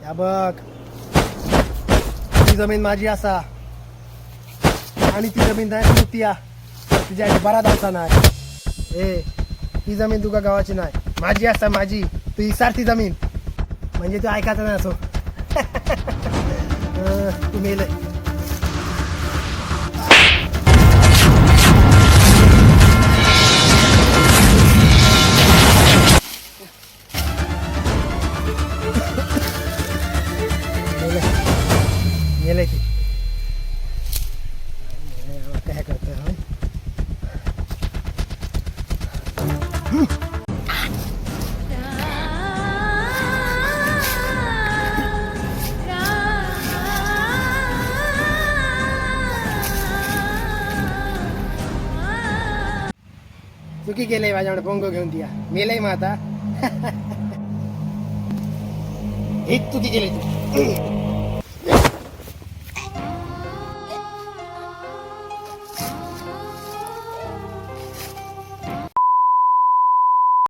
या बघ, ती जमीन माझी असा आणि ती जमीन नाही ती या तुझ्या आई बरा धावता नाही. ए, ती जमीन तुका गावाची नाही, माझी असा माझी. तू इसार ती जमीन म्हणजे तू ऐकायचं नाही असो. तू मेले. मेले, मेले ती. काय करतोय होय? चुकी केलंय माझ्याकडे पोंगो घेऊन दिया. मेलय मग आता. हेच चुकी केली तू.